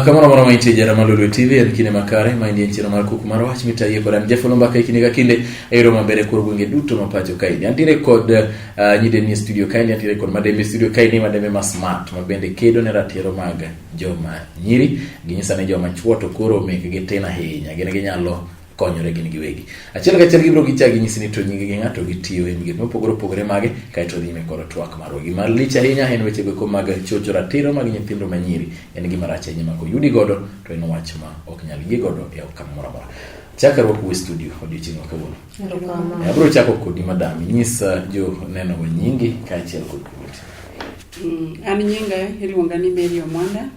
Kamoro amora ma intie jara mar Lolwe TV en kinde makare ma en chenro mar kuku mar wach mitayie kod an Jafolo Mbaka e kinde ka kinde e yore maber e kor gwenge duto ma pacho kae. Antiere kod nyideni e studio kae, antiere kod madembe e studio kae, ni madembe ma smart ma bende kedo ne ratiro mag joma nyiri. Ginyisa ni joma chuo to koro mekgi tin ahinya, gin ginyalo konyore gin giwegi. Achiel kachiel gibiro gichak ginyisi ni to nying gi ng'ato gitiyo e migepe mopogore opogore mage kaeto dhi nyime kod twak marwa. Gima lich ahinya en weche goeko mag chocho ratiro mag nyithindo ma nyiri. En gima rach ahinya ma koyudi godo to en wach ma ok nyal yie godo e okang' moro amora. Chak arwakou e studio odiochieng' ma kawuono. Erokamano. Abiro chako kodi madam, inyis jo neno wa nyingi kaachiel kod kuma itiyo. An nyinga iluonga ni Mary Omwanda.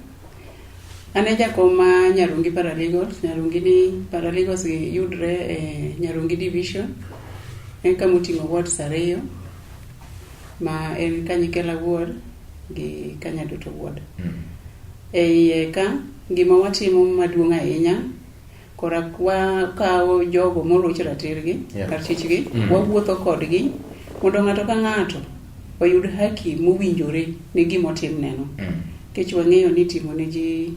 An e jakom ma Nyarungi Paralegals. Nyarungi ni Paralegals gi yudre e Nyarungi Division. En kama oting'o wards ariyo ma en Kanyikela ward gi Kanyadoto ward. E iye ka gima watimo maduong' ahinya kora wakawo jogo moroch ratirgi ratichgi wawuotho kodgi mondo ng'ato ka ng'ato oyud haki mowinjore ne gima otimneno. Nikech wang'eyo ni itimo ne ji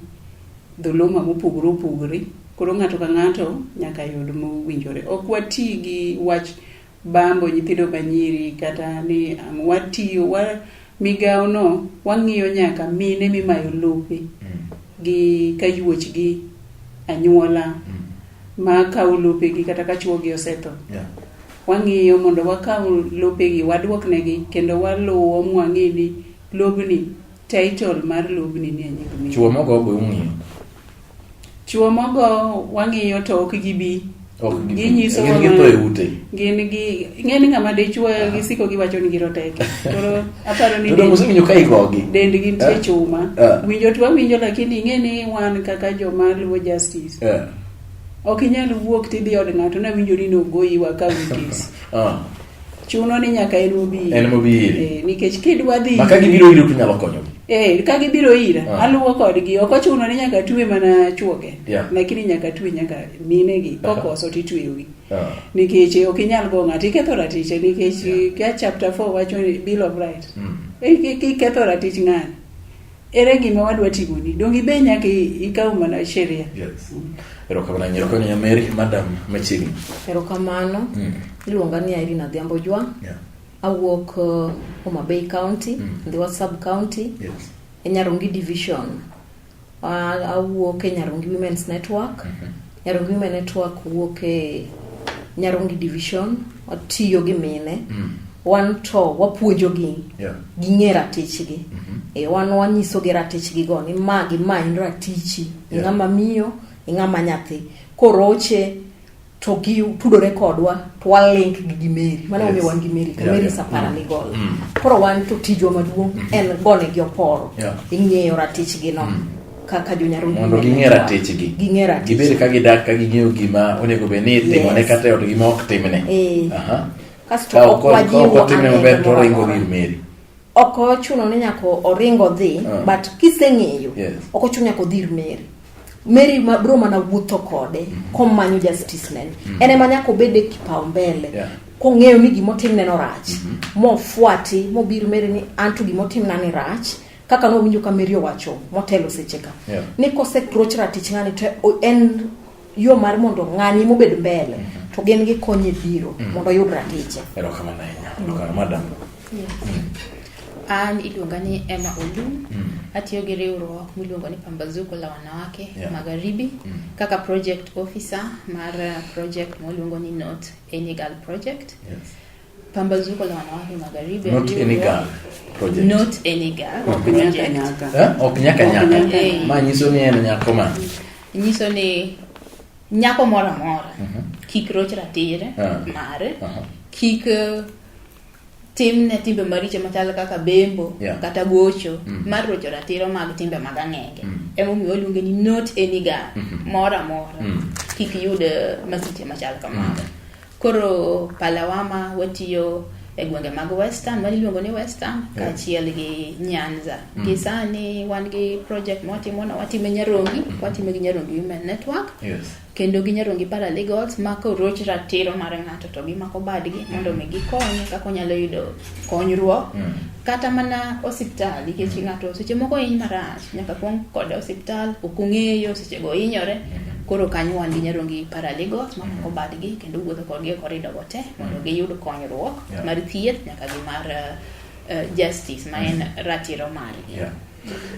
dhuluma mopogore opogore, koro ng'ato ka ng'ato nyaka yud mowinjore. Ok wati gi wach bambo nyithindo manyiri kata ni ang' watiyo wa, migawo no wang'iyo nyaka mine mimayo lope gi kayuoch gi anyuola ma kawo lopegi kata ka chuogi osetho. Wang'iyo mondo wakaw lopegi waduoknegi kendo waluwo mwang'e ni lobni title mar lobni ni e nying miyo. Chuo mogo be ung'iyo? Chuo mogo wang'iyo to ok gibi. Ok gibi. Ginyiso Gin wa githo e ute. Gin gi ing'e ni ng'ama dichuo gisiko giwacho ni giroteke. Koro aparo ni To donge usewinjo ka igogi? dendgi nitie chuma. Winjo to wawinjo lakini ing'e ni wan kaka joma luwo justice. Ok inyal wuok tidhi od ng'ato nawinjo ni nogoyi wakaw kes. Chuno ni nyaka en mobi. En mobi iri. Nikech kidwa dhi. Ma ka gibiro iri to inyalo konyogi. Ka gibiro ira, aluwo kodgi. Ok ochuno ni nyaka twe mana chuoke. Lakini nyaka twe nyaka minegi. Kokoso titweyogi. Nikech ok inyal go ng'ato, iketho ratiche nikech ka chapter 4 wacho ni Bill of Rights. Kiketho ratich ng'ani, ere gima wadwa timoni? Donge ibe nyaka ikaw mana sheria? Yes. Erokamano ahinya. Erokamano ahinya Mary, madam machiegni. Erokamano. Iluonga ni Irene Adhiambo Jwa. Awuok Homa Bay County, Ndhiwa Sub County, e Nyarungi Division. Awuok e Nyarungi Women's Network. Nyarungi Women Network wuok e Nyarungi Division. Watiyo gi mine. Wan to wapuonjogi ging'e ratichgi. Wan wanyisogi ratichgi go ni ma gi ma en ratichi. Ing'ama miyo, ing'ama nyathi. Koroche to gitudore kodwa to walink gi gi Mary. Mano emomiyo wan gi Mary ka. Mary is a paralegal. Koro wan to tijwa maduong' en gone gi oporo. Ing'eyo ratichgi no. Kaka jo Nyarungi Mondo Women ging'e Network. ratichgi. Ging'e ratichgi. Gibed ka gidak ka ging'eyo gima onego bed ni itimone kata e ot gima ok timne. Kasto Ka ok wajiwo ok otimne ang'e maber to moro oringo amora. ir Mary. Ok ochuno ni nyaka oring odhi, but kiseng'eyo, ok ochuno nyaka odhi ir Mary. Mary ma bro mana wuotho kode komanyo justice nen. En ema nyaka obed e kipaumbele. Kong'eyo ni gima otimne no rach. Mofuati, mobir Mary ni anto gima otimna ni rach. Kaka nowinjo ka Mary owacho motelo seche ka. Ni kosekroch ratich ng'ani to en yo mar mondo ng'ani mobed mbele to gin gikonye biro mondo oyud ratiche. Erokamano ahinya. Erokamano madam. An iluonga ni Emma Olum. Atiyo gi riwruok miluongo ni Pambazuko la Wanawake Magharibi kaka project officer mar project mwaluongo ni Not Any Girl Project. Pambazuko la Wanawake Magharibi. Not Any Girl Project. Not Any Girl Ok nyaka Project. nyaka. Ok nyaka Ok nyaka. nyaka. Ma nyiso ni en nyako ma. Nyiso ni nyako moro amora kik roch ratire mare, kik timne timbe maricho machal kaka bembo kata gocho mar rocho ratiro mag timbe mag ang'enge. Emomiyo waluonge ni not any girl moro amora kik yud masiche machal kamago. Koro Palawama watiyo e gwenge mag Western ma iluongo ni Western kaachiel gi Nyanza. Gi sani wan gi project mwatimo no, watime Nyarongi, watime gi Nyarongi Women Network. Kendo gi Nyarongi Paralegals ma koroch ratiro mar ng'ato to gimako badgi mondo mi gikonye kaka onyalo yudo konyruok. Kata mana osiptal nikech ng'ato seche moko hiny marach nyaka kuong kode osiptal ok ong'eyo seche go hinyore. Koro kanyo wan gi Nyarongi Paralegals mamako badgi kendo wuotho kodgi e korido go te mondo giyud konyruok mar thieth nyaka gi mar justice ma en ratiro margi.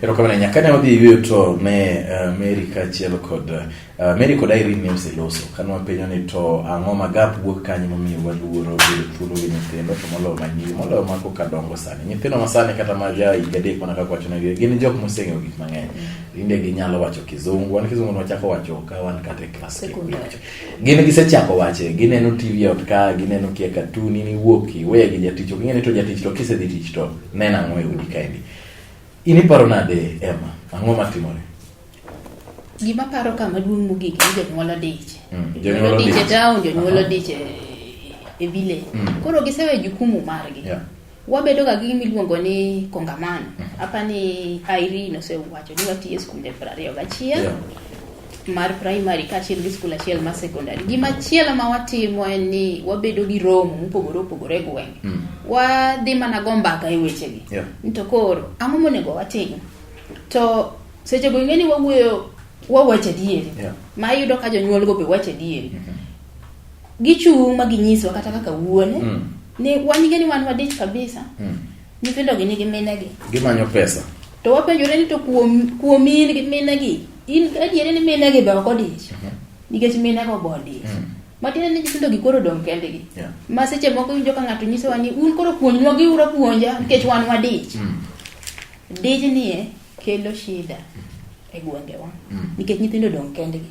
Erokamano ahinya. Kane wadhi e yueyo to ne Mary kaachiel kod Mary kod Irene ne oseloso. Kane wapenjo ni to ang'o ma gap wuok kanyo momiyo waluoro bedo thuolo gi nyithindo to moloyo ma nyiri, moloyo ma koka dongo sani. Nyithindo ma sani kata ma ja higa adek mana kaka wacho negi gin jok moseng'eyo gik mang'eny. Tinde ginyalo wacho kizungu, wan kizungu ne wachako wacho ka wan kata e klas. Secondary. Gin gisechako wache, gineno TV e ot ka, gineno kia cartoon, in iwuok iwe gi jatich, ok ing'e ni to jatich to kisedhi tich to neno ang'o e odi kaendi. In iparo nade Emma? Ang'o matimore? Gima paro ka maduong' mogik ni jonyuol odich. Jonyuol odich e town, jonyuol odich e village. Koro gisewe jukumu margi. Wabedo ga gi gima iluongo ni kongamano. Apa ni Irene osewacho ni watiyo e skunde 21 mar primary kaachiel gi skul achiel mar secondary. Gima chielo ma watimo en ni wabedo gi romo mopogore opogore e gwenge. Wadhi mana go mbaka e wechegi. To koro ang'o monego watim? To seche go ing'e ni wawuoyo wawacho adieri. Ma iyudo ka jonyuol go be wacho adieri. Gichung' ma ginyiswa kata kaka wuone ni wan ing'e ni wan wadich kabisa. Nyithindo gi nigi minegi. Gimanyo pesa. To wapenjore ni to kuom in gi minegi, in adieri ni minegi be ok odich. Nikech minego be odich. Matiende ni nyithindo gi koro odong' kendgi. Ma seche moko iwinjo ka ng'ato nyisowa ni un koro puonjnwa gi uru apuonja nikech wan wadich. Dijni e kelo shida e gwengewa. Nikech nyithindo odong' kendgi.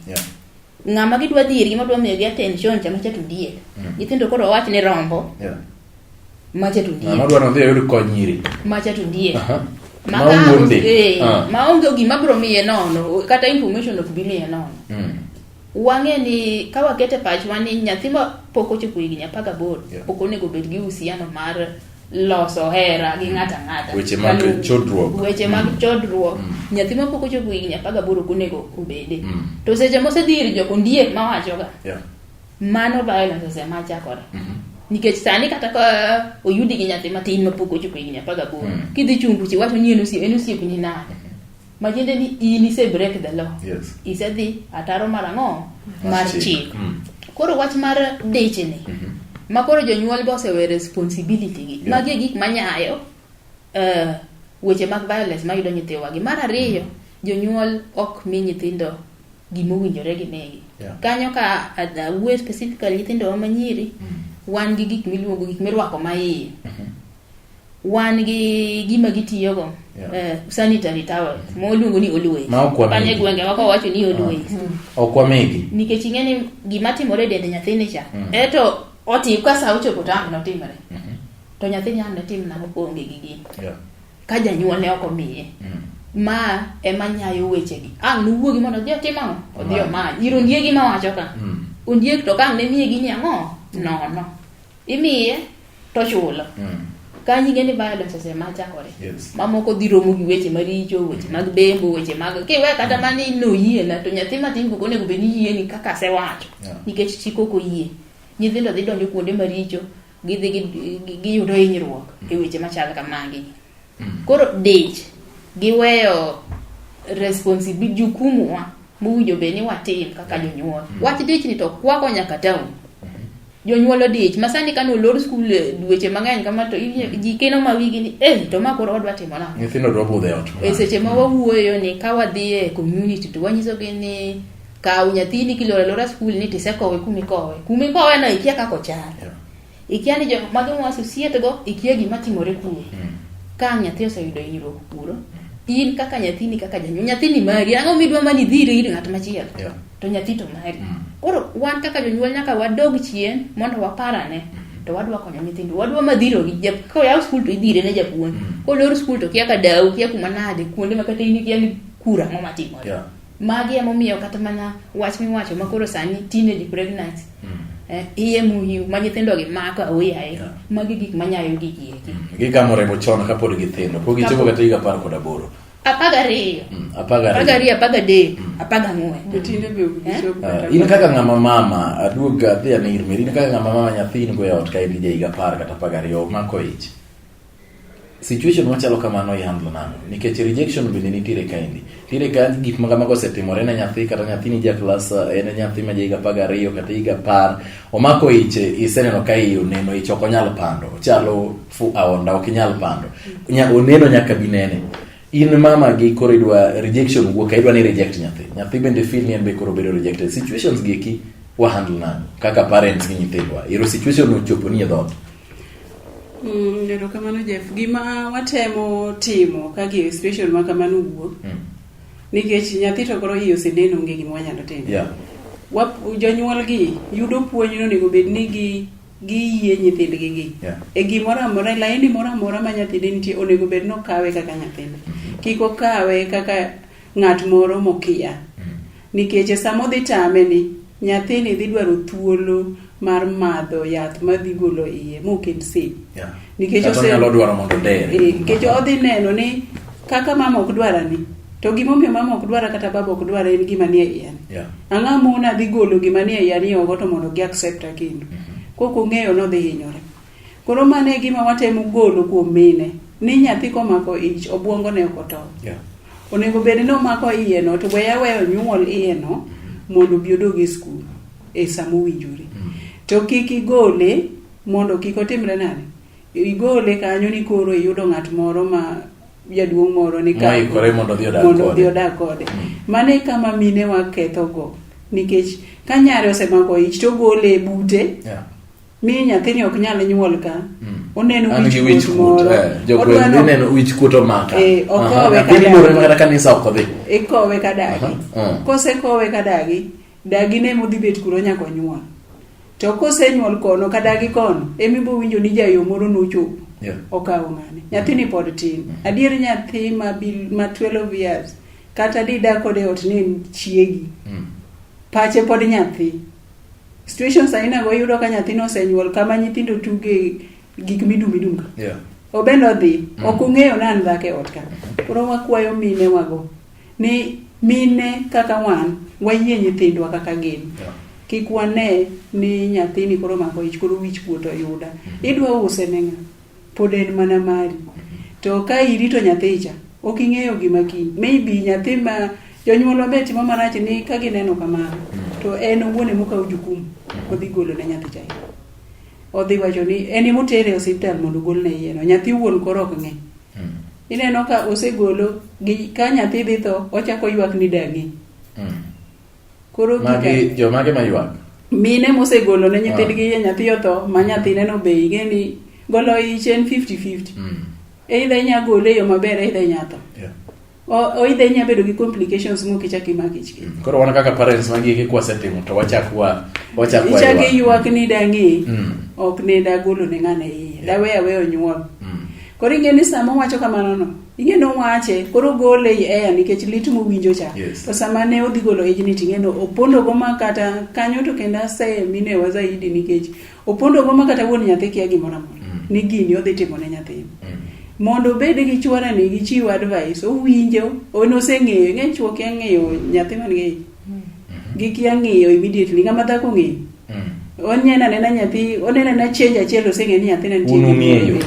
Ng'ama gidwa dhi irgi madwa miyogi attention cha macha to diel. Nyithindo koro wach ni rombo. Macha to diel. Ng'ama dwaro dhi oyud kony nyiri. Macha to diel. Ma wuonde. Maonge gima biro miye nono, kata information ok bi miye nono. Wang'e ni ka wakete pachwa ni nyathi ma pok ochopo higni 18 pok onego bed gi uhusiano mar loso hera gi ng'ato ang'ata. Weche mag chodruok. Weche mag chodruok. Nyathi ma pok ochopo higni 18 ok onego obede. To seche mosedhi ir jok ondiek mawachoga. Mano violence osema chakore. Nikech sani kata ka oyudi gi nyathi matin ma pok ochopo higni 18, kidhi chung' kucha iwacho ni en osiepni nade? Matiende ni in ise break the law. Isedhi ataro mar ang'o? Mar chik. Koro wach mar dichni, ma koro jonyuol be osewe responsibility gi. Magi e gik manyayo weche mag violence mayudo nyithiwa gi. Mar ariyo, jonyuol ok mi nyithindo gima owinjore gi migi. Kanyo ka awuoyo specifically nyithindo ma nyiri, wan gi gik miluongo gik mirwako ma iye. Wan gi gima gitiyogo, sanitary towel, ma waluongo ni always. Ma ok wamigi. Kanyo e gwenge wa wacho ni always. Ok wamigi. Nikech ing'e ni gima timore e dend nyathini cha, eto otim ka sa ochopo to ang' notimre. To nyathi nyalo ne tim nang'o koonge gi gini. Ka janyuol ne ok omiye. Ma ema nyayo wechegi. Ang' nowuogi mondo odhi otim ang'o? Odhi omany. Ir ondiegi mawacho ka. Ondiek to ka ang' ne miye gini ang'o? Nono. Imiye to chulo. Kanyo ing'e ni violence osema chakore. Mamoko dhi romo gi weche maricho, weche mag bembo, weche mag kiwe kata mani noyiena to nyathi matin ok onego bed ni yieni kaka asewacho. Nikech chik ok oyie. Nyithindo dhi donjo kuonde maricho, gidhi giyudo hinyruok e weche machal kamagi. Koro dich giweyo responsibility jukumu wa mowinjo bed ni watim kaka jonyuol. Wach dich ni to kwako nyaka town. Jonyuol odich ma sani kane olor skul dweche mang'eny kama to ji keno ma wigi ni to ma koro wadwa timo nang'o? Nyithindo dwa budho e ot. E seche ma wawuoyo ni ka wadhi e community to wanyisogi ni kaw nyathini kiloro alora skul ni tisekowe kumikowe. Kumikowe no ikia kaka ochal. Ikia ni jok mage ma associate go, ikia gima timore kuro. Ka nyathi oseyudo hinyruok kuro, in kaka nyathini kaka janyuol, nyathini mari, ang'o midwa mani idhi ir ng'at machielo? To nyathi to mari. Koro wan kaka jonyuol nyaka wadog chien mondo waparane. To wadwa konyo nyithindo, wadwa madhirogi. Koyaw skul to idhire ne japuonj. Kolor skul to kia ka dau, kia kuma nade, kuonde ma kata in ikia ni kura ang'o matimore. Magi emomiyo kata mana wach miwacho ma koro sani teenage pregnancy. Iye muhiu ma nyithindo gi mako aoyaye. Yeah. Magi gik manyayo gigi eki. Gigamo remo chon kapod githindo. Pok gichopo kata higa 18. 12. 12. 12, 13, 14. To tinde be ok gichop kata in kaka ng'ama mama aduog adhi ane ir Mary, in kaka ng'ama mama nyathi in go e ot ka in gi jahiga 10 kata 12 omako ich. Situation machalo kamano i handle nang'o? Nikech rejection bende nitiere kaendi. Nitiere ka gik ma kamago osetimore ne nyathi kata nyathi ni ja klas en nyathi ma jahiga 12 kata higa 10 omako ich iseneno ka iye oneno ich ok onyal pando ochalo fu aonda ok inyal pando. Oneno nyaka binene. In mama gi koro idwa rejection wuok idwa ni reject nyathi. Nyathi bende feel ni en be koro bedo rejected. Situations gi eki wa handle nang'o kaka parents gi nyithindwa. Ero situation ochopo ni e dhoot. Erokamano Jeff. Gima watemo timo ka gi situation ma kamano owuok, nikech nyathi to koro iye oseneno onge gima wanyalo timo. Jonyuol gi yudo puonj ni onego bed ni gi giyie nyithindgi gi. E gimoro amora, e laini moro amora ma nyathine nitie, onego bed ni okawe kaka nyathine. Kik okawe kaka ng'at moro mokia. Nikech e sama odhi tame ni, nyathini dhi dwaro thuolo mar madho yath madhi golo iye mok en safe. Nikech ose- onyalo dwaro mondo odere. Nikech odhi neno ni kaka mama ok dwara ni, to gimomiyo mama ok dwara kata baba ok dwara en gima nie iye ni. Ang'o mona dhi golo gima nie iya ni oko to mondo gi accept kendo. Kok ong'eyo nodhi hinyore. Koro mano e gima watemo golo kuom mine, ni nyathi komako ich obwongo ne ok otow. Onego bed ni omako iye no to weya weyo nyuol iye no mondo obi odog e skul e sama owinjore. To kik igole mondo kik otimre nade? Igole kanyo ni koro iyudo ng'at moro ma jaduong' moro ni ka Moikore mondo odhi odag mondo odhi odag kode. Mano e kama mine wa kethogo nikech ka nyare osemako ich to ogole e bute mi nyathini ok nyal nyuol ka. Oneno wich kuot moro. Jogweng' dhi neno wich kuot omaka. Okowe ka dagi. Kata kanisa ok odhi. Ikowe ka dagi. Kosekowe ka dagi, dagi ne modhi bet kuro nyaka onyuol. To kosenyuol kono ka dagi kono, emi bo winjo ni jayo moro nochopo. Okawo ng'ane. Nyathini pod tin. Adier nyathi ma 12 years kata didak kode e ot ni en chiegi. Pache pod nyathi. Situations aina go iyudo ka nyathino osenyuol kama nyithindo tuge gik midum midum ka. Obende odhi, ok ong'eyo ni an dhako e ot ka. Koro wakwayo mine wago ni mine kaka wan wayie nyithindwa kaka gin. Kik wane ni nyathini koro omako ich koro wich kuot oyuda. Idwa use ne ng'a? Pod en mana mari. To ka irito nyathi cha, ok ing'eyo gima kiny. Maybe nyathi ma jonyuolwa be timo marach ni ka gineno kamano, to en owuon ema okawo jukumu odhi golo ne nyathi cha. Odhi wacho ni en ema otere e osiptal mondo ogol ne iye no. Nyathi wuon koro ok ng'e. Ineno ka osegolo gi ka nyathi dhi tho, ochako ywak ni dang'e. Koro Magi jomage maywak? Mine mosegolo ne nyithindgi iye nyathi otho, ma nyathine no be ing'e ni golo ich en 50-50. Either inya gole e yo maber, either inya tho. Either inya bedo gi complications mok ichak imak ich kendo. Koro wan kaka parents magi eki kwasetimo to wachak wa wachak wa Ichak ywak ni dang'e, ok ne dagolo ne ng'ane iye. Dawe awe onyuol. Koro ing'e ni sama owacho kamano no, ing'e ni owache, koro ogole e air nikech lit mowinjo cha. To sama ne odhi golo ijni to ing'e ni opondo go ma kata kanyo to kendo aseye minewa zaidi nikech opondo go ma kata wuon nyathi kia gimoro amora. Ni gini odhi timo ne nyathini. Mondo obed gi chuore ni gichiw advice, owinjo, en oseng'eyo, ing'e chuo kia ng'iyo nyathi man gi ich. Gikia ng'iyo immediately, ng'ama dhako ng'eyo. Oneno anena nyathi, oneno anena change achiel oseng'eyo ni nyathina nitie Un ung'eyo.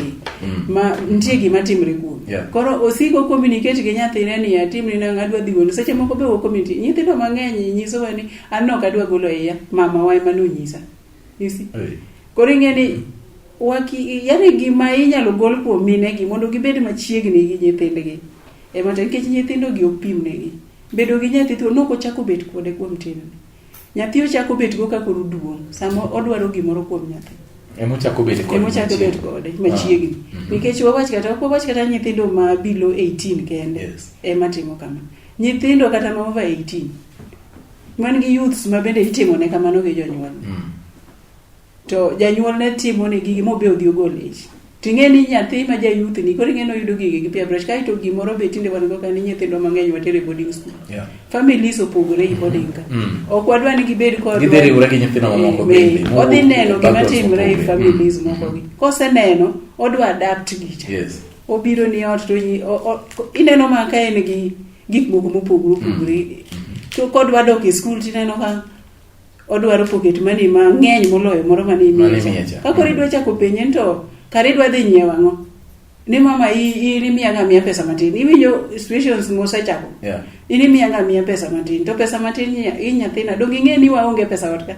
Ma nitie gima timre kuome. Koro osiko communicate gi nyathine ni atimni nang'o adwa dhi golo. Seche moko be o communicate. Nyithindo mang'eny nyisowa ni an ok adwa golo iya, mama wa ema nonyisa. You see? Koro ing'e ni waki, yani gima inyalo gol kuom minegi mondo gibed machiegni gi nyithindgi. Ema to nikech nyithindo gi opim negi. Bedo gi nyathi thuolo nok ochako bet kode kuom tin. Nyathi ochako bet go ka koro duong', sama odwaro gimoro kuom nyathi. Ema ochako bet kode. Ema ochako bet kode machiegni. Nikech wawach kata ok wawach kata nyithindo ma below 18 kende. Ema timo kama. Nyithindo kata ma over 18. Man gi youths ma bende itimo ne kamano gi jonyuol. To janyuol ne timo ne gigi mobe odhi ogol ich. Ting'e ni nyathi ma ja youth ni koro ing'e ni oyudo gigi gi peer pressure kaeto gimoro be tinde wan go ka ni nyithindwa mang'eny watero e boarding school. Yeah. Families opogore i boarding ka. Ok wadwa ni gibed kodwa. Gidhi riwre gi nyithindo mamoko bende. Odhi neno gima timre e Mopogore. families moko gi. Koseneno odwa adapt gicha. Yes. Obiro ni ot to ineno ma ka en gi gik moko mopogore opogore. To kodwa dok e skul tineno ka odwaro pocket money mang'eny moloyo moro mane imiye cha. Ka koro idwa chako penje ni to kare idwa dhi nyiewo ang'o? Ni mama in imiya ga miya pesa matin. Iwinjo situations mosechako. Yeah. In imiya ga miya pesa matin. To pesa matin in nyathina donge ing'e ni waonge pesa ot ka?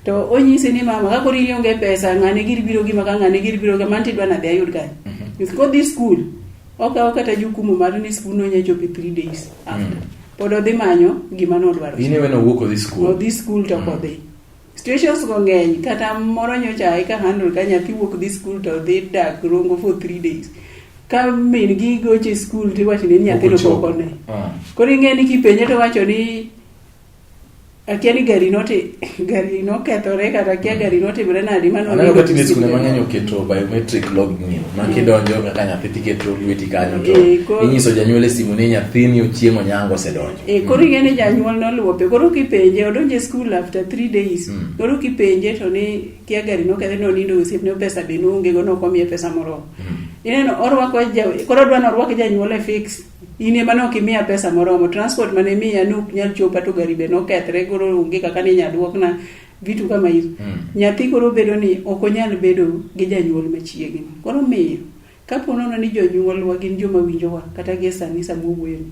To onyisi ni mama ka koro ionge pesa ng'ane giri biro gima ka ng'ane giri biro gima manti idwa nadhi ayud kanye. Kodhi skul okawo kata jukumu mar ni skul no nya chopo 3 days after. Pod odhi manyo gima nodwaro. In iwe nowuok odhi skul. Odhi skul to ok odhi. Situations go ng'eny kata moro nyocha eka handle ka nyathi wuok dhi skul to dhi dak rongo for 3 days. Ka min gi goche skul tiwacho ni nyathino pok one. Koro ing'e ni kipenje to wacho ni akia ni gari noti gari nokethore kata akia gari notimore nadi mano Aneno ka tinde skunde mang'eny oketo biometric login ma kidonjo kaka nyathi tiketo lweti kanyo to inyiso janyuol e simu ni nyathini Ochieng' Onyango osedonjo. Koro ing'e ni janyuol noluwo pe koro kipenje odonjo e skul after 3 days. Koro kipenje to ni kia gari nokethore nonindo osiepne pesa be noonge go nok omiye pesa moromo. Ineno orwako koro odwa ni orwak janyuol e fix. In ema ne ok imiya pesa moromo, transport mane imiya ne ok nyal chopa to gari be nokethre koro onge kaka ne inyal duokna vitu kama hizo. Nyathi koro bedo ni ok onyal bedo gi janyuol machiegni. Koro miyo kapo nono ni jonyuolwa gin joma winjowa kata gie sani sama wawuoyoni,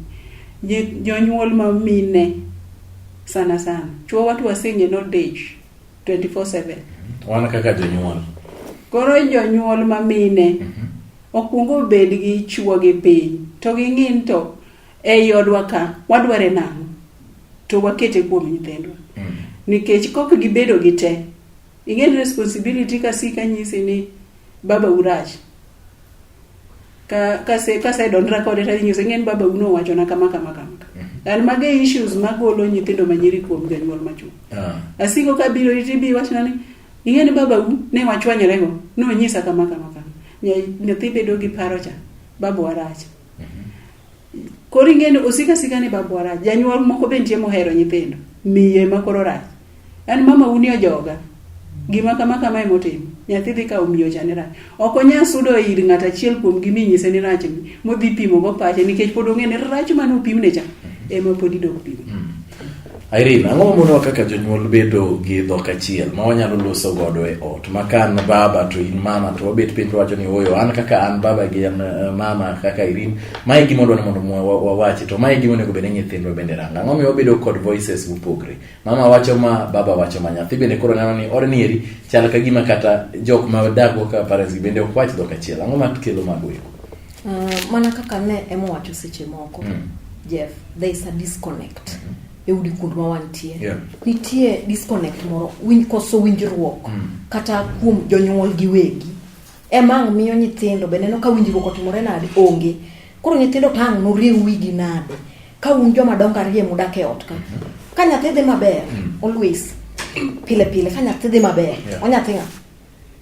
jonyuol ma mine sana sana, chuowa to waseng'e nodich 24/7. Wan kaka jonyuol. Koro jonyuol ma mine okuongo obed gi chuogi piny to ging'i ni to ei odwa ka wadware nang'o to wakete kuom nyithindwa. Nikech kok gibedo gi te, ing'e ni responsibility kasika nyisi ni baba urach. Ka kase kasedonra kode to nyise ing'e ni baba u nowachona kama kama kama. And mago e issues magolo nyithindo manyiri kuom jonyuol machuo. Asiko kabiro itibi wachna ni ing'e ni baba u ne wachwanyore go nonyisa kama kama kama. Nyathi bedo gi paro cha baba warach. Koro ing'e ni osika sika ni baba warach. Janyuol moko be nitie mohero nyithindo. Miye ma koro rach. En mama uni ojoga. Gima kama kama emotimo. Nyathi dhi kawo miyo cha ni rach. Ok onyal sudo ir ng'at achiel kuom gi minyise ni rach ni modhi pimo go pache nikech pod ong'e ni rach mane opimne cha ema pod idok pimo. Irene, ang'o mamonowa kaka jonyuol bedo gi dhok achiel ma wanyalo loso godo e ot ma ka an baba to in mama to wabet piny to wacho ni oyo an kaka an baba gi an mama kaka Irene mae e gima wadwa ni mondo wawachi to mae e gima onego bed ni nyithindwa bende rango. Ang'o miyo wabedo kod voices mopogre? Mama wacho ma, baba wacho ma, nyathi bende koro neno ni odni eri chal ka gima kata jok ma dak go kaka parents gi bende ok wach dhok achiel. Ang'o ma kelo mago eko? Mana kaka ne ema owacho seche moko Jeff, there is a disconnect e udi kuond ma wantie. Nitie disconnect moro, koso winjruok kata kuom jonyuol giwegi. Ema ang' miyo nyithindo be neno ka winjruok otimore nade onge. Koro nyithindo to ang' noriw wigi nade ka un joma dongo ariyo mudak e ot ka. Ka nyathi dhi maber, always pile pile ka nyathi dhi maber, onyathi ng'a?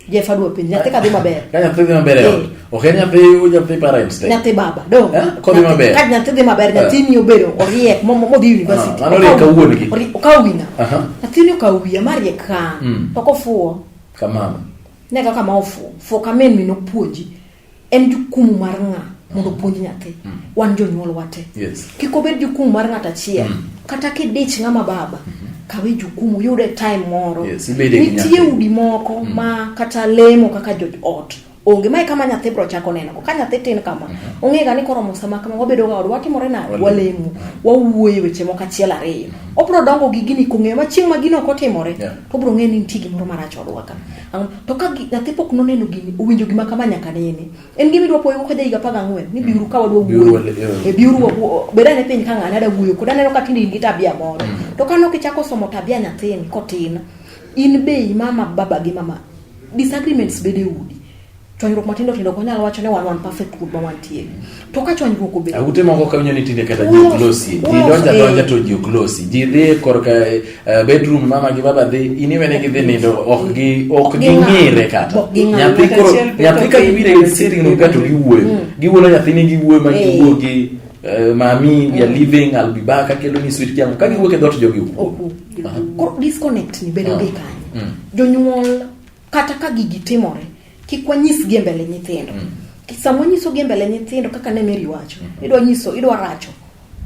Jeff adwa penjo, nyathi ka dhi maber. Ka nyathi dhi maber e ot, ok en nyathi parents te. Nyathi baba, do. Kodhi maber. Ka nyathi dhi maber, nyathini obedo oriek modhi university. Mano oriek ka wuon gi. Okawo wi ng'a? Nyathini okawo wiya mariek ka. To kofuwo. Kamano. Ne kaka ma ofuwo. Fuwo ka min min opuonji. En jukumu mar ng'a mondo opuonj nyathi. Wan jonyuol wate. Kik obed jukumu mar ng'at achiel. Kata kidich ng'ama baba, kawe jukumu, yude time moro. Nitie udi moko ma kata lemo kaka joot onge. Mae kama nyathi bro chako neno. Ka nyathi tin kama, ong'e ga ni koromo sama kama wabedo ga ot, watimore nade? Walemo, wawuoyo weche moko achiel ariyo. Obro dongo gi gini kong'eyo ma chieng' ma gino ok otimore, to obro ng'eyo ni nitie gimoro marach odwa ka. To ka nyathi pok noneno gini, owinjo gima kama nyaka nene. En gima idwa puoyo go ka ja higa 14, ni biuru ka wadwa wuoyo. Biuru bed ane piny ka ng'ane ada wuoyo kod aneno ka tinde in gi tabia moro. To ka nok ichako somo tabia nyathini kotin, in be mama baba gi mama, disagreements bedo e udi. Chwanyruok matindo tindo ok wanyal wacho ni wan wan perfect kuom ma wantie. To ka chwanyruok obedo Ute moko kawinjo ni tinde kata ji ok losi. Ji donjo adonja to ji ok losi. Ji dhi korka bedroom mama gi baba dhi, in iwene gidhi nindo ok gi ok ging'ire kata. Nyathi koro nyathi ka gibiro e sitting room ka to giwuoyo. Giwuoyo nyathini giwuoyo ma giwuo gi mami we are leaving I'll be back akelo ni sweet kiango ka giwuok e dhoot jogi ok. Koro disconnect ni bedo gi kanyo. Jonyuol kata ka gigi timore kik wanyisgi e mbele nyithindo. Sama wanyisogi e mbele nyithindo kaka ne Mary wacho, idwa nyiso idwa racho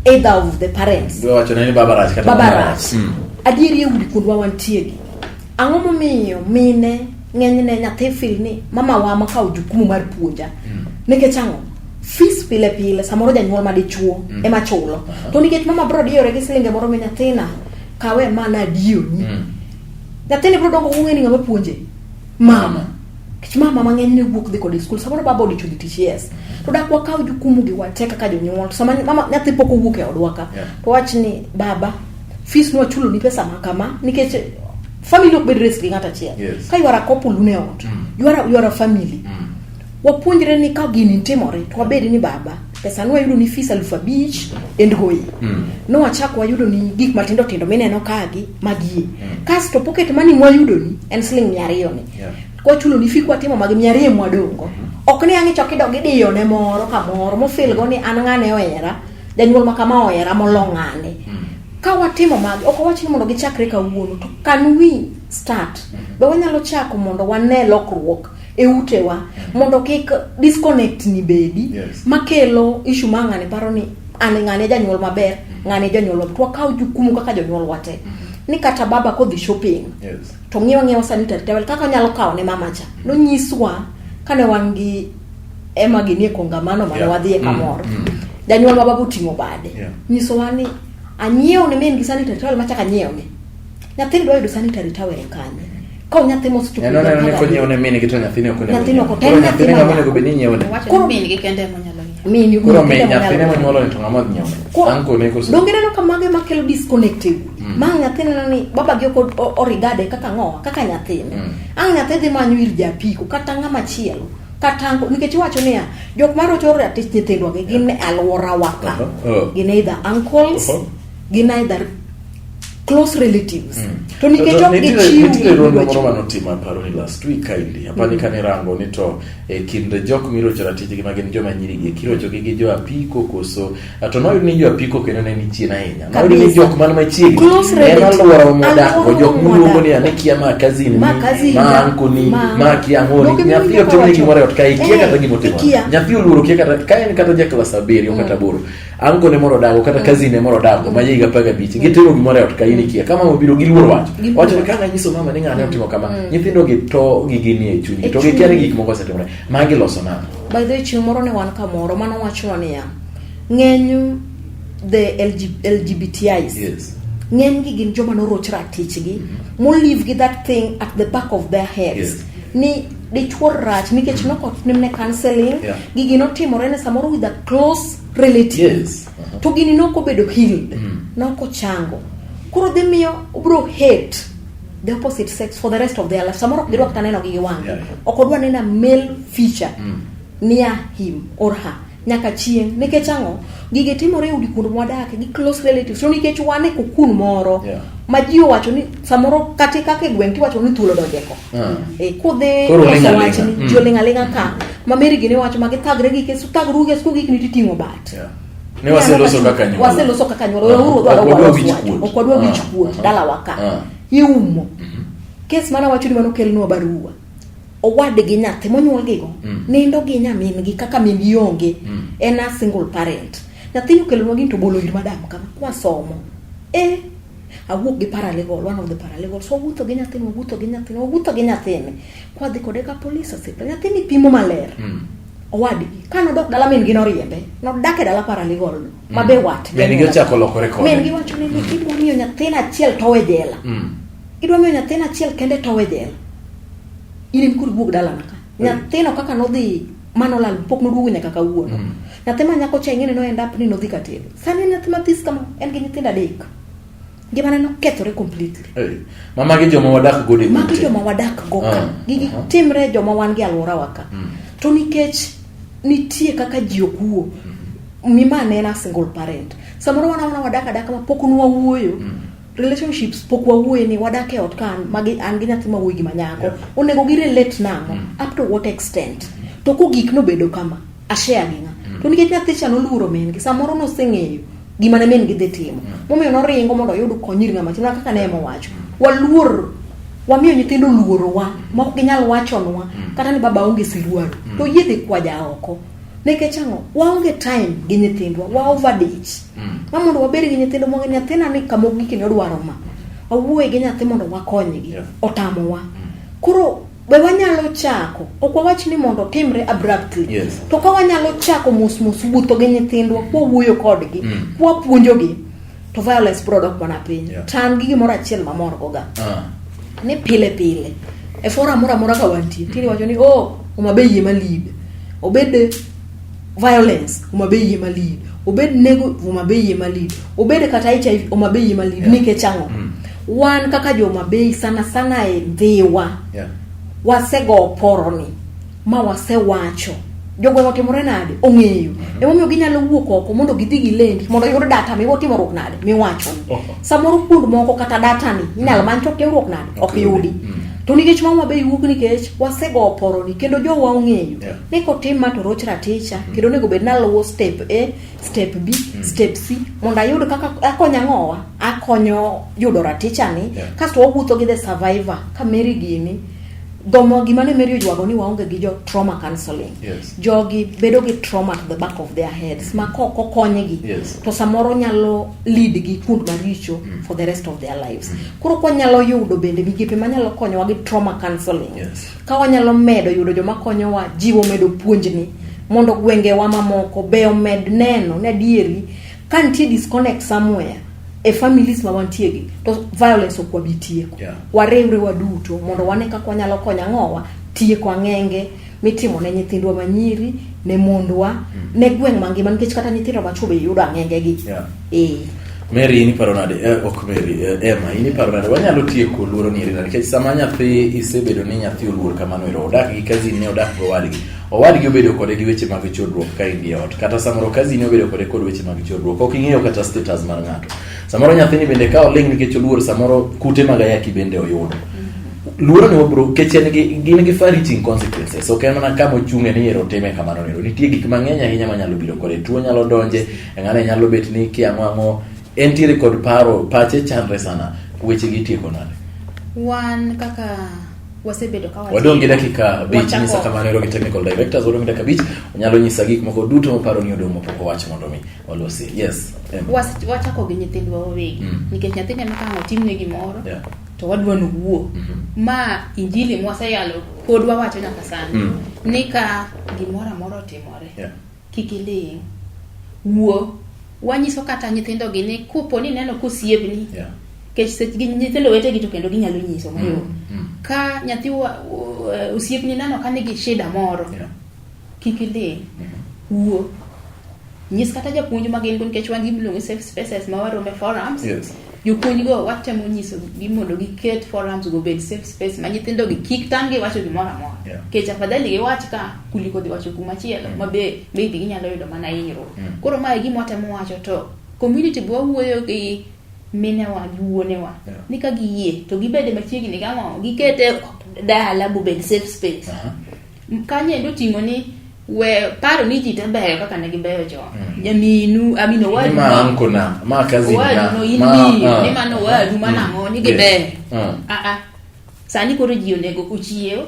either of the parents. Idwa wacho ni baba rach kata baba rach. Adieri e udi kuondwa wantie gi. Ang'o momiyo mine ng'enyne nyathi feel ni mama wa makawo jukumu mar puonja. Nikech ang'o? Fees pile pile samoro janyuol ma dichuo ema chulo. To nikech mama bro diyore gi silinge moro mi nyathina kawe ma nadiyoni. Nyathini bro dongo kong'e ni ng'ama puonje. Mama. Nikech mama mang'eny ne wuok dhi kode e skul samoro baba odicho dhi tich yes. To dak wakaw jukumu gi wate kaka jonyuol. To sama mama nyathi pok owuok e odwa ka. To wach ni baba fees nwachulo ni pesa ma kama nikech family ok bed raised gi ng'ato achiel. Ka you are a couple un e ot, you are a family. Wapuonjre ni ka gini timore to wabed ni baba pesa nwayudo ni fees 5,000 endgoyi. Nwachak wayudo ni gik matindo tindo mineno kagi magie. Kasto pocket money mwayudo ni en siling 200 ni. Kwachulo ni fee kwatimo magi 200 mwadong'go. Ok ni ang' ichok idog idiyo ne moro kamoro mofil go ni an ng'ane ohera, janyuol ma kama ohera molo ng'ane. Ka watimo magi, ok wawach ni mondo gichakre kawuono, to can we start? Be wanyalo chako mondo wane lokruok e utewa mondo kik disconnect ni bedi makelo issue ma ng'ane paro ni an ng'ane janyuol maber, ng'ane janyuol maber. To wakaw jukumu kaka jonyuol wate. Ni kata baba kodhi shopping, to ng'iew ng'iewa sanitary towel kaka onyalo kawo ne mama cha. Nonyiswa kane wan gi Emma gini e kongamano mane wadhiye kamoro. Janyuol ma baba oting'o bade. Nyisowa ni anyiewo ne min gi sanitary towel machak anyiewo ne. Nyathini dwa yudo sanitary towel kanye? Ka nyathi mosechopo En oneno ni konyiewo ne min gi to nyathine ok onego. Nyathine ok Koro nyathine ng'ama onego bed ni nyiewo ne. Koro min gi kende ema onyalo nyiewo. Min Koro min nyathine monyuolo ni to ng'ama odhi nyiewo ne. Anko ne koso. Donge ineno ka mage makelo disconnect e udi. Ma nyathi neno ni baba gi ok origade kaka ng'owa kaka nyathine. Ang' nyathi dhi manyo ir japiko kata ng'ama chielo. Kata anko nikech iwacho niya jok marocho ratich nyithindwa gi gin e alworawa ka. Gin either uncles, gin either close relatives. To nikech ok gichiw Nitiere rondo moro manotimo aparo ni last week kaendi apani kane rango ni to e kind jok mirocho ratichgi ma gin joma nyiri gi kirochogi gi jo apiko koso to noyud ni jo apiko kendo ne ni chien ahinya noyud ni jok man machiegni en alwora modakgo jok moluongo ni ane kia ma cousin ni ma uncle ni ma kia ang'o ni nyathi otimne gimoro e ot ka ikia kata gima otimo nyathi oluoro kia kata ka en kata ja klas 7 kata 8 anko ne moro dago kata cousin ne moro dago ma higa 15 gitimo gimoro e ot ka in ikia kama obiro giluoro wacho wacho ni kanga nyiso mama ni ng'ane otimo kama nyithindo gi to gi gini e chunygi to gikia ni gik moko osetimore magi loso nang'o By the way, chieng' moro ne wan kamoro mano wachonwa niya ng'eny the LGBTIs ng'eny gi gin joma noroch ratichgi molive gi that thing at the back of their heads ni dichuo rach nikech nokotimne counseling gigi notimore ne samoro with a close relative to gini nokobedo healed nokochango koro dhi miyo obro hate the opposite sex for the rest of their life samoro ok gidwa kata neno gi gi wang'gi ok odwa neno a male feature near him or her nyaka chieng' nikech ang'o gige timore e udi kuond mwadake gi close relatives to nikech wan e kokun moro ma ji owacho ni samoro kata kaka e gweng' tiwacho ni thuolo donje ko kudhi loso wachni ji oling' aling'a ka ma Mary gini wacho ma githagre gi kes thagru gi gik ni titing'o bat Ne waseloso kaka anyuola. Waseloso kaka anyuola. Weuru wadwa wich kuot. Ok wadwa wich kuot dalawa ka. Iumo. Kes mana wacho ni mano kelnwa barua. Owadgi nyathi monyuolgigo nindo gi nyamin-gi kaka min-gi onge. En a single parent. Nyathini okelonwa gini to obolo ir madam kama kwasomo. Awuok gi paralegal, one of the paralegals. Wawuotho gi nyathini, wawuotho gi nyathini, wawuotho gi nyathini. Kwadhi kode ka police osiptal. Nyathini pimo maler. Owadgi. Ka nodok dala min gi noriembe. Nodak e dala paralegal no. Ma be wat. Min gi ochako lokore kode. Min gi wacho ni idwa miyo nyathina achiel towe jela. Idwa miyo nyathina achiel kende towe jela. In em koro iwuog dalana ka. Nyathino kaka nodhi manolal pok noduogo nyaka kawuono. Nyathi ma nyako cha ing'eni no end up ni nodhi katedo. Sani en nyathi mathis kama en gi nyithindo 3. Ngimane nokethore completely. Ma magi joma wadak godo e Magi joma wadak go ka. Gigi timre joma wan gi alworawa ka. To nikech nitie kaka ji ok wuo. Mima ne en a single parent. Samoro wan awana wadak adaka ma pok nwawuoyo. Relationships pok wawuoye ni wadak e ot ka an magi an gi nyathi ma wuoyi gi ma nyako. Yeah. Onego gi relate nang'o? Up to what extent? To kogik nobedo kama, ashare gi ng'a? To nikech nyathi cha noluoro min gi, samoro noseng'eyo gima ne min gi dhi timo. Momiyo noringo mondo oyud kony ir ng'ama chielo kaka ne ema owacho. Waluor wamiyo nyithindo luorowa ma ok ginyal wachonwa kata ni baba onge siruaru to yie dhi kwaja oko nikech ang'o waonge time gi nyithindwa wa overdich ma mondo wabed gi nyithindo mong'e nyathina ni kama ogike ni odwaro ma wawuoye gi nyathi mondo wakonygi Yeah. otamowa koro be wanyalo chako ok wawach ni mondo timre abruptly Yes. to ka wanyalo chako mos mos wuotho gi nyithindwa kwawuoyo kodgi kwapuonjogi to violence biro dok mana piny Yeah. to an gi gimoro achiel mamor goga Ah. ni pile pile e forum moro amora ka wantie tinde wacho ni oh Homa Bay ema lead obed violence Homa Bay ema lead obed nego Homa Bay ema lead obed kata HIV Homa Bay ema lead Yeah. nikech ang'o wan kaka jo Homa Bay sana sana e Ndhiwa Yeah. wasego poroni ma wasewacho jogweng' otimore nade ong'eyo emomiyo ginyalo wuok oko mondo gidhi gilendi mondo oyud data miwotimruok nade miwacho Oho. samoro kuond moko kata data ni inyalo many to timruok nade ok yudi to nikech ma Homa Bay wuok nikech wasego poroni kendo jowa ong'eyo Yeah. ni kotim ma to roch raticha kendo onego bed naluwo step A step B step C mondo ayud kaka akonyo ang'owa akonyo yudo raticha ni Yeah. kasto wawuotho gi the survivor ka Mary gini gomo gima ne Mary oywago ni waonge gi jo trauma counseling Yes. jogi bedo gi trauma at the back of their heads ma kok okonygi Yes. to samoro nyalo lead gi kuond maricho for the rest of their lives koro kwanyalo yudo bende migepe manyalo konyowa gi trauma counseling Yes. ka wanyalo medo yudo joma konyowa jiwo medo puonjni mondo gwengewa mamoko be omed neno ni adieri ka nitie disconnect somewhere e families ma wantie gi to violence ok wabi tieko Yeah. wariwre waduto mondo wane kaka wanyalo konyo ang'owa tieko ang'enge mitimo ne nyithindwa manyiri ne mondwa ne gweng' mangima nikech kata nyithindo machwo be yudo ang'enge gi Yeah. eh Mary in iparo nade? Ok Mary, Emma in iparo nade? Wanyalo tieko luoro ni eri nade? Nikech sama nyathi isebedo ni nyathi oluor kamano ero, odak gi cousin ne odak gi owadgi. Owadgi obedo kode gi weche mag chodruok ka in gi ot. Kata samoro cousin obedo kode kod weche mag chodruok. Ok ing'eyo kata status mar ng'ato. Samoro nyathini bende ka oling' nikech oluor, samoro kute mag ayaki bende oyudo. Luoro ni wabro kech en gi gin gi far reaching consequences. Ok en mana kama ochung'e ni ero time kamano ero. Nitie gik mang'eny ahinya manyalo biro kode. Tuo nyalo donje, ng'ane nyalo bet ni kia ang'o ang'o. Entiere kod paro, pache chandre sana. Weche gi itieko nade? Wan kaka wasebedo ka watimo. Wadong' gi dakika 5 Wachako- nyisa kamano ero gi technical directors wadong' gi dakika 5 onyalo nyisa gik moko duto moparo ni odong' mapok owach mondo mi walosi. Yes. Emma. Wachako gi nyithindwa wawegi nikech nyathi nyalo ka ang' otimne gimoro Yeah. to wadwa ni owuo ma injili mwaseyalo pod wawacho nyaka sani ni ka gimoro amora otimore Yeah. kik iling' wuo wanyiso kata nyithindo gi ni kopo ni ineno kosiepni Yeah. nikech seche gi nyithindo wetegi to kendo ginyalo nyiso mayom ka nyathi osiepni neno ka nigi shida moro Yeah. kik iling' wuo nyis kata japuonj ma gin go nikech wan gi miluongo ni safe spaces ma warome forums Yes. jopuonj go watemo nyiso gi mondo giket forums go obed safe space ma nyithindo gi kik tamgi wacho gimoro amora Yeah. nikech afadhali giwach ka kuliko dhi wacho kuma chielo ma be maybe ginyalo yudo mana hinyruok koro mae e gima watemo wacho to community be wawuoyo gi minewa gi wuonewa Yeah. ni ka giyie to gibede machiegni gang'o gikete dala bobed safe space kanyo endo oting'o ni we paro ni ji te beyo kaka ne gibeyo chon nyaminu amino Ni owadu ma no- uncle na, ma cousin na, owadu no in ma miyo ah. ni mano owadu mano ang'o ni Yes. gibeyo Ah. Ah, ah. sani koro ji onego ochiew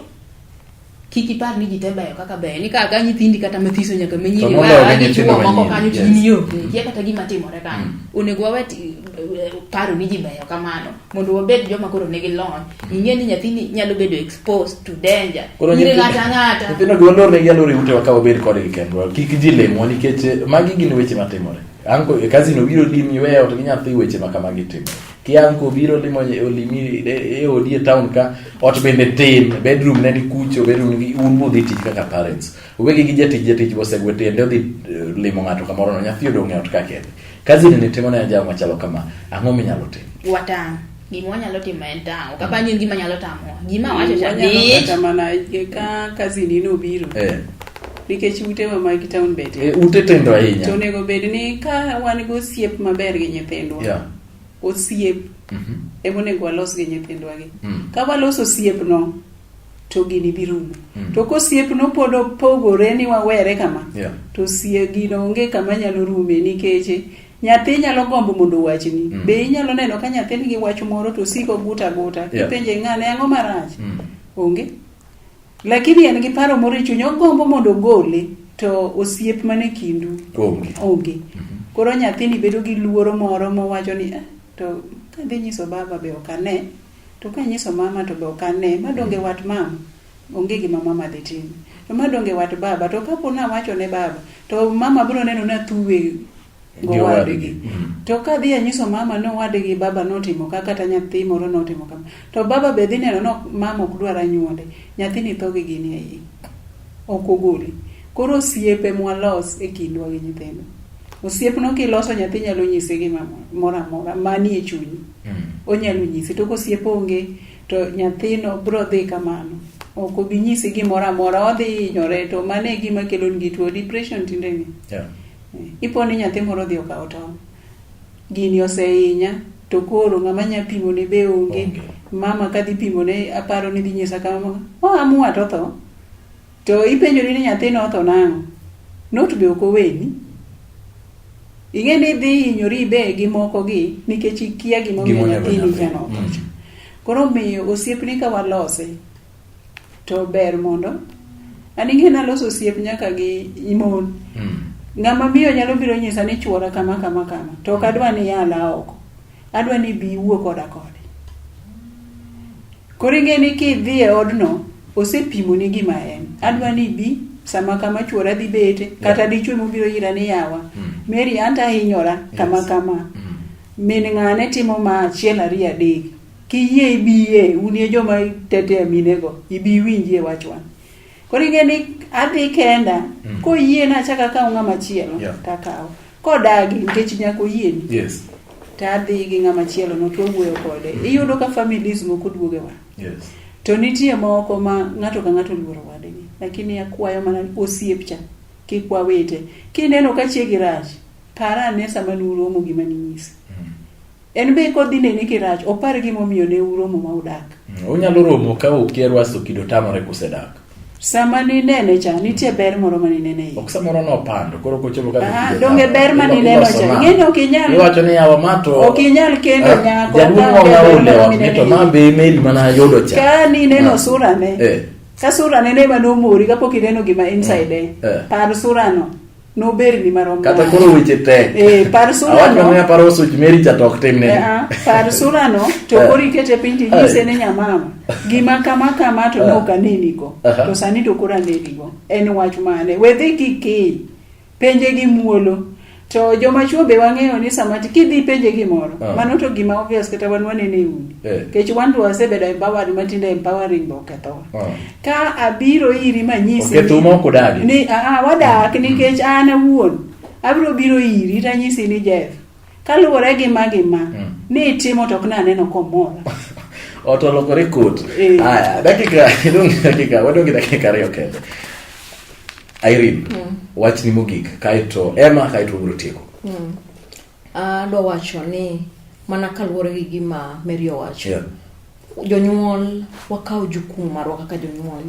kik ipar ni ji te beyo kaka beyo ni kaka nyithindi kata mathiso nyaka To manyiri moloyo wa gi nyithindo chuo moko manyiri, kanyo to yes. in yo kia kata gima timore kanyo onego wawe paro ni ji beyo kamano mondo wabed joma koro nigi lony ing'e ni nyathini nyalo bedo exposed to danger Koro ire nyithindo- ng'ata ang'ata nyithindo gi walornegi alora e utewa ka wabed kodgi kendwa kik ji lemwa nikech magi gin weche matimore anko cousin obiro limi iweyo ot gi nyathi weche ma kamagi timore ki anko obiro limo olimi e odi e town ka ot bende tin bedroom ne ni kucho bedroom ni un budhi tich kaka parents uwegi gi jatich jatich bosegwe tiende odhi limo ng'ato kamoro no nyathi odong' e ot ka kende cousin ni timo ne anjawo machalo kama ang'o minyalo timo watang' gima wanyalo timo en tang' ok apar ni en gima nyalo tamowa gima awacho cha Wanyalo lich kata mana ka cousin ni nobiro eh. Nikech utewa mag town bete. E, ute tindo ahinya. To onego bed ni ka wan gi osiep maber gi nyithindwa. Yeah. Osiep ema onego walos gi nyithindwa gi. Ka waloso osiepno to gini dhi rumo. To kosiepno pod opogore ni wawere kama, Yeah. to gino onge kama nyalo rume nikech nyathi nyalo gombo mondo owachni. Be inyalo neno ka nyathi nigi wach moro to osiko guta guta. Yeah. Ipenje ng'ane ang'o marach? Onge. Lakini en gi paro moro e chunye, ogombo mondo ogole to osiep mane kindu Onge. onge. Koro nyathini bedo gi luoro moro mowacho ni eh, to kadhi nyiso baba be ok ane, to kanyiso mama to be ok ane, ma donge wat mama, onge gima mama dhi timo. To ma donge wat baba, to kapo nawacho ne baba, to mama biro neno ni athuwe Gi gowadgi. owadgi. To kadhi anyiso mama ni owadgi baba notimo ka kata nyathi moro notimo kama, to baba be dhi neno ni mama ok dwar anyuonde, nyathini tho gi gini e iye. Ok ogole. Koro osiepe mwalos e kindwa gi nyithindo. Osiepno kiloso nyathi nyalo nyisi gima moro amora manie chunyi. Onyalo nyisi. To kosiep onge, to nyathino biro dhi kamano. Ok obi nyisi gimoro amora, odhi hinyore to mano e gima kelo negi tuo depression tinde ni. Yeah. Ipo ni nyathi moro odhi okawo tong'. Gini osehinya to koro ng'ama nya pimone be onge. Onge. Mama kadhi pimone aparo ni dhi nyisa kama, o amua to otho. To ipenjori ni nyathino otho nang'o? Not be ok oweni. Ing'e ni idhi hinyori be gi moko gi nikech ikia gimomiyo Gimonego nyathini nyathi. cha notho. Koro omiyo osiepni ka walose to ber mondo an ing'e naloso osiep nyaka gi mon. Ng'ama miyo nyalo biro nyisa ni chuora kama kama kama to ok adwa ni yala oko. Adwa ni bi iwuo koda kode. Koro ing'e ni kidhi e odno osepimoni gima en. Adwa ni ibi sama kama chuora dhi bete kata Yeah. dichwo mobiro ira ni yawa. Mary anto ahinyora kama Yes. kama. Min ng'ane timo ma achiel ariyo adek. Kiyie ibiye, un e joma tetea minego, ibi iwinjie wachwa. Koro ing'e ni adhi kenda, koyie na achak akaw ng'ama chielo, Yeah. takawo. Kodagi, nikech nyaka oyieni, Yes. to adhi gi ng'ama chielo no to wawuoyo kode. Iyudo ka families moko duoge wa. Yes. To nitie moko ma ng'ato ka ng'ato oluoro wadgi. Lakini akwayo mana ni osiep cha, kik wawite. Kineno ka chiegi rach, par ane sama nuromo gima ninyise. En be kodhi neni kirach, opar gimomiyo ne uromo ma udak. Unyalo romo ka ukia rwaso kido tamore kusedak. Sama ninene cha, nitie ber moro ma ninene iye. Ok samoro nopando, koro kochopo ka Ah, kido donge tamore. ber ma nineno Iloso cha. ma. Ing'e ni ok inyal- Iwacho ni yawa ma to Ok inyal kendo Eh, nyako Jaduong' ka onge wang'a ber ole moro ot ni mineno to iye. ma be Mary mana yudo cha. Ka nineno Ah. surane, Eh. ka surane ne ema nomori kapok ineno gima inside e, Eh. par surano, noberni marom Kata nade. koro weche tek. Eh, par surano. Awacho ni aparo osuch Mary cha to ok timne. Eh, ah, par surano to Eh. koro ikete piny tinyise ne nyamama gima kama kama to Eh. nok anenigo Aha. to sani to koro anenigo en wach mane we dhi kikiny penje gi muolo to joma chuo be wang'eyo ni sama kidhi penje gimoro Ah. mano to gima obvious kata wan wanene e udi Eh. nikech wan to wasebedo empowered matinde empowering be okethowa Ah. ka abiro iri manyisi Okethou ma ok udagi. ni aa wadak nikech an awuon abiro biro iri tanyisi ni Jeff kaluwore gi ma gi ma ni itimo to ok naneno komora Ot olokore kot. Eh. Aya, dakika idong' dakika wadong' gi dakika ariyo kende. Irene, wachni mogik kaeto Emma kaeto wabiro tieko. Adwa wacho ni mana kaluwore gi gima Mary owacho. Yeah. Jonyuol wakaw jukumu marwa kaka jonyuol.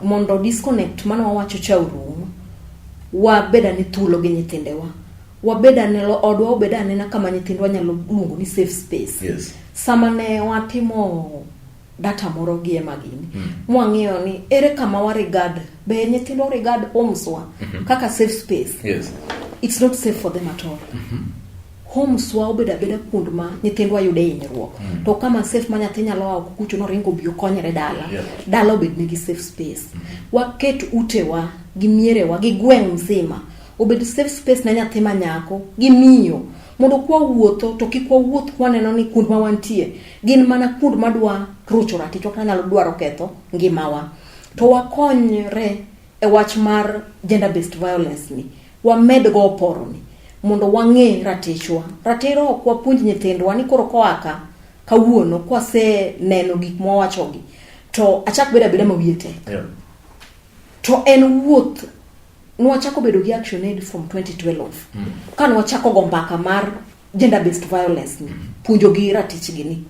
Mondo disconnect mano wawacho cha orum, wabed ane thuolo gi nyithindewa. Wabed ane odwa obed anena kama nyithindwa nyalo luongo ni safe space. Yes. Sama ne watimo data moro gi Emma gini, mwang'iyo ni ere kama wa regard, be nyithindwa regard homes wa kaka safe space. Yes. It's not safe for them at all. Homes wa obedo abeda kuond ma nyithindwa yude hinyruok. To kama safe ma nyathi nyalo a oko kucho noringo obi okonyre dala. Yeah. Dala obed nigi safe space. Waket utewa gi mierewa gi gweng' mzima obed safe space ne nyathi ma nyako gi miyo mondo kwa wuotho to kik wawuoth kwaneno ni kuond ma wantie gin mana kuond madwa rocho ratichwa kata nyalo dwaro ketho ngimawa. To wakonyre e wach mar gender based violence ni wamed go oporo ni mondo wang'e ratichwa. Ratiro ok wapuonj nyithindwa ni koro koa ka kawuono kwaseneno gik mwawachogi to achak bedo abeda ma wiye tek. Yeah. To en wuoth nwachako bedo gi Action Aid from 2012 ka nwachako go mbaka mar gender based violence ni, puonjogi ratichgi ni.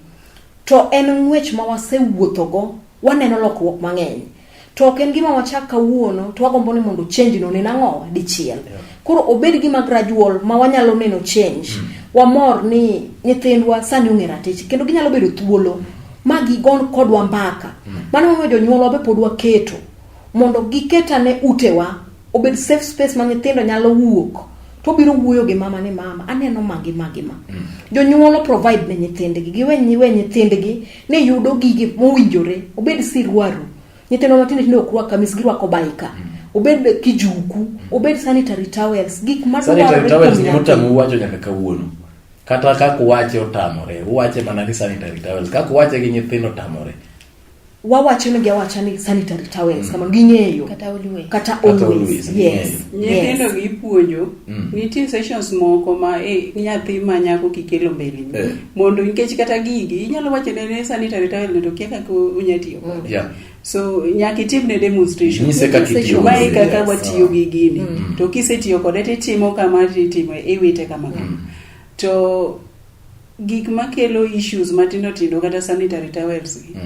To en ng'wech ma wasewuothogo, waneno lokruok mang'eny. To ok en gima wachak kawuono to wagombo ni mondo change no onen ang'owa dichiel. Koro obed gima gradual ma wanyalo neno change. Wamor ni nyithindwa sani ong'e ratich kendo ginyalo bedo thuolo ma gigon kodwa mbaka. Mano emomiyo jonyuolwa be pod waketo mondo giket ane utewa obed safe space ma nyithindo nyalo wuok to biro wuoyo gi mama ni mama aneno ma gi ma gi ma. Jonyuol provide ne nyithindgi, giwe we nyithindgi ni yudo gige mowinjore, obed sirwaru. Nyithindo matindo tinde ok rwak kamis, girwako baika. Obed kijuku, obed sanitary towels, gik madwarore Sanitary towels ni motamo wacho nyaka kawuono. Kata kaka uwache otamore, uwache mana ni sanitary towels. Kaka uwache gi nyithindo otamore. Wawacho negi awacha ni sanitary towels kamano ging'eyo. Kata always. Kata always, yes. Nyithindo gi ipuonjo. Nitie sessions moko ma nyathi ma nyako kikelo mbele ni. Mondo nikech kata gigi inyalo wacho ne ni sanitary towel no to kia kaka onya tiyo kode. So nyaka itimne demonstration. Nyise kaka itiyo Mae kaka watiyo gi gini. To kisetiyo kode titimo kama titimo iwite kama kama. To gik makelo issues matindo tindo kata sanitary towels gi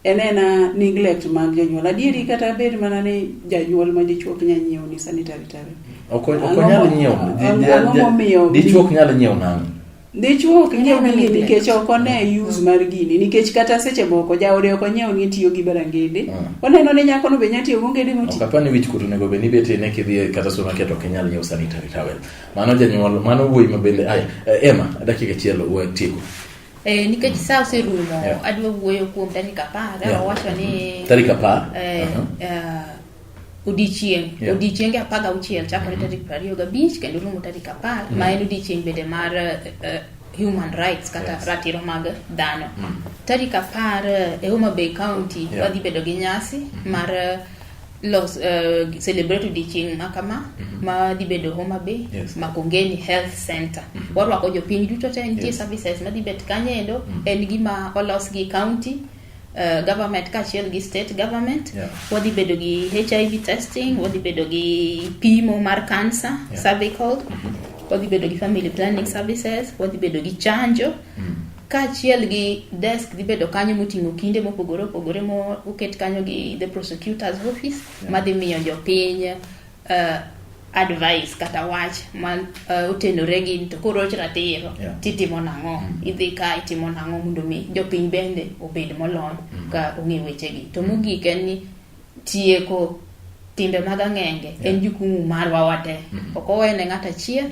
en ena neglect mag jonyuol. Adieri kata bed mana ni janyuol ma dichuo ok nyal nyiewo ni sanitary towel. Ok onyal nyiewo. Ang'o momiyo Dichuo ok nyal nyiewo nang'o? Dichuo ok nyiew gini nikech ok one use mar gini, nikech kata seche moko jaode ok onyiew ni tiyo gi barangede. Oneno ni nyakono be nya tiyo gi ongede moti. Ok apar ni wich kuot onego bed ni betie ne kidhi kata supermarket ok inyal nyiewo sanitary towel. Mano janyuol, mano wuoyi ma bende aya. Emma, dakika achiel watieko. Nikech sa oserumo, adwa wuoyo kuom tarik 10, wawacho ni Tarik 10? Odiechieng', odiechienge 16 chakore tarik 25 kendo rumo tarik 10, ma en odiechieng' bende mar human rights kata ratiro mag dhano. Tarik 10 e Homa Bay County wadhi bedo gi nyasi mar los celebrate odiechieng' ma kama ma dhi bedo Homa Bay, Makongeni Health Center. Warwako jopiny duto te, nitie services madhi bet kanyo endo, en gima olos gi county government kaachiel gi state government. Wadhi bedo gi HIV testing, wadhi bedo gi pimo mar cancer, cervical, wadhi bedo gi family planning services, wadhi bedo gi chanjo, kaachiel gi desk dhi bedo kanyo moting'o kinde mopogore opogore moket kanyo gi the prosecutor's office, madhi miyo jopiny advice kata wach ma otenore gi to koroch ratiro, titimo nang'o, idhi ka itimo nang'o mondo mi jopiny bende obed molony ka ong'e wechegi. To mogik en ni tieko timbe mag ang'enge en jukumu marwa wate, ok owene ng'ato achiel,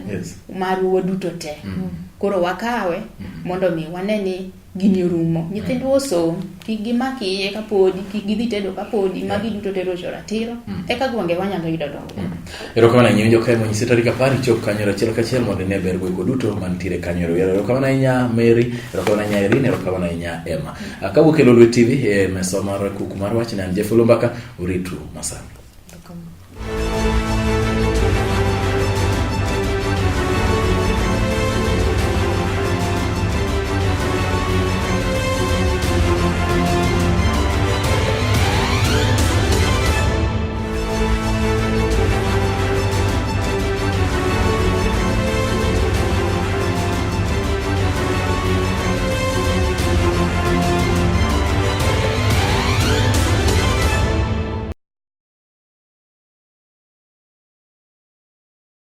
marwa waduto te. Koro wakawe mondo mi wane ni gini orumo, nyithindwa osom, kik gimak iye kapodi, kik gidhi tedo kapodi, magi duto te rocho ratiro, eka gwenge wanyalo yudo dongruok. Erokamano ahinya winjo kae monyisi tarik 10 ichop kanyo achiel kachiel mondo ine ber goeko duto mantiere kanyo. Erokamano ahinya Mary, erokamano ahinya Irene, erokamano ahinya Emma. Kawuok e Lolwe TV e mesa mar kuku mar wach ne an Jeff Olumbaka, uritu masani.